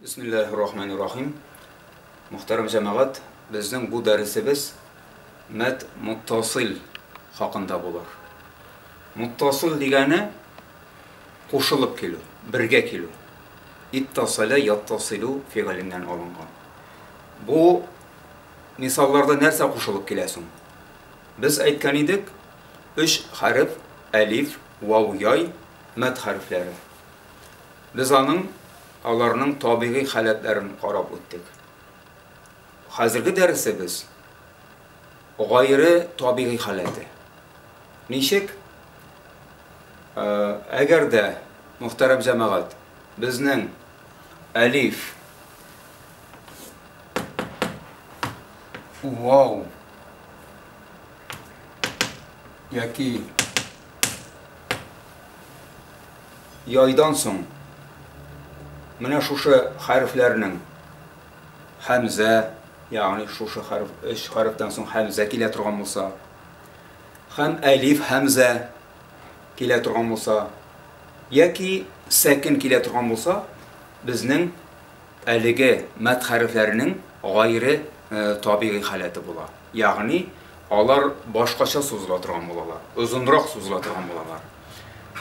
Бисмиллаһир-рахманир-рахим. Мөхтәрәм җәмәгать, безнең бу дәресебез мәд муттасил хакында булыр. Муттасил дигәне кушылып килү, бергә килү. Иттасаля яттасилу фигыленнән алынган. Бу мисалларда нәрсә кушылып килә соң? Без әйткән идек, өч хәреф, әлиф, вау, яй, мәд хәрефләре. Без аның, аларның табигый халәтләрен карап үттек. Хәзерге дәресебез гайре табигый халәте. Ничек? Әгәр дә, мөхтәрәм җәмәгать, безнең әлиф, вау яки Яйдан соң менә шушы хәрефләрнең һәмзә, ягъни шушы хәреф, өч хәрефтән соң һәмзә килә торган булса, һәм әлиф һәмзә килә торган булса, яки сәкен килә торган булса, безнең әлеге мәд хәрефләренең гайре табигый халәте була. Ягъни алар башкача сузыла торган булалар, озынрак сузыла торган булалар.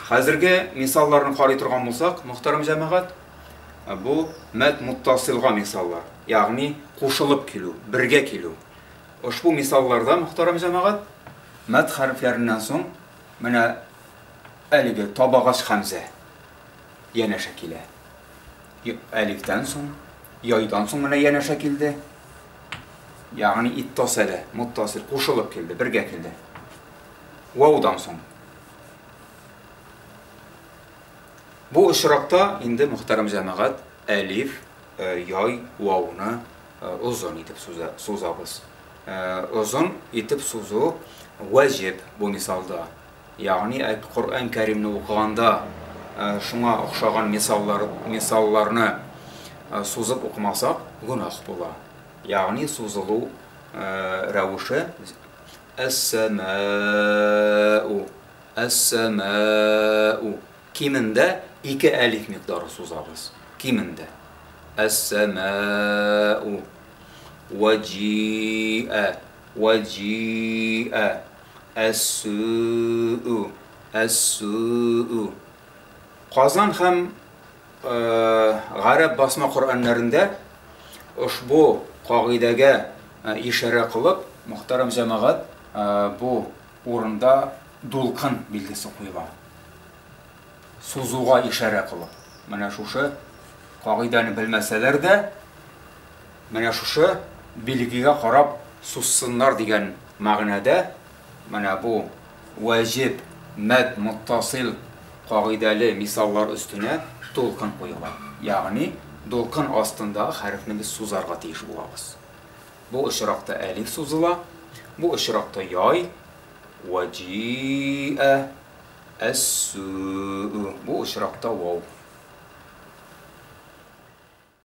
Хәзерге мисалларны карый торган булсак, мөхтәрәм җәмәгать, бу мәд муттасилга мисаллар, ягъни кушылып килү, бергә килү. Ошбу мисалларда, мөхтәрәм җәмәгать, мәд хәрефләреннән соң менә әлеге табагач хәмзә янәшә килә. Әлифтән соң, яйдан соң менә янәшә килде. Ягъни иттасәлә, муттасил кушылып килде, бергә килде. Ваудан соң. Бу очракта инде, мөхтәрәм җәмәгать, әлиф, яй, вауны озын итеп сузабыз. Озын итеп сузу вәҗиб бу мисалда. Ягъни, Коръән Кәримне укыганда шуңа охшаган мисаллар, мисалларны сузып укымасак, гөнаһ була. Ягъни сузылу рәвеше Әс-сәмәу, әс-сәмәу. Кимендә ике әлиф микъдары сузабыз. Кимендә. Әс-сәмәу. Вәҗиә, вәҗиә. Әс-сү, әс-сү. Казан һәм гарәп басма Коръәннәрендә ошбу кагыйдәгә ишарә кылып, мөхтәрәм җәмәгать, бу урында дулкын билгесе куела. Сузуга ишарә кылып. Менә шушы кагыйдәне белмәсәләр дә, менә шушы билгегә карап сузсыннар дигән мәгънәдә, менә бу вәҗиб мәд муттасил кагыйдәле мисаллар өстенә дулкын куела. Ягъни дулкын астындагы хәрефне без сузарга тиеш булабыз. Бу очракта әлиф сузыла, бу очракта яй, вәҗиә, әс-сү, бу очракта вау.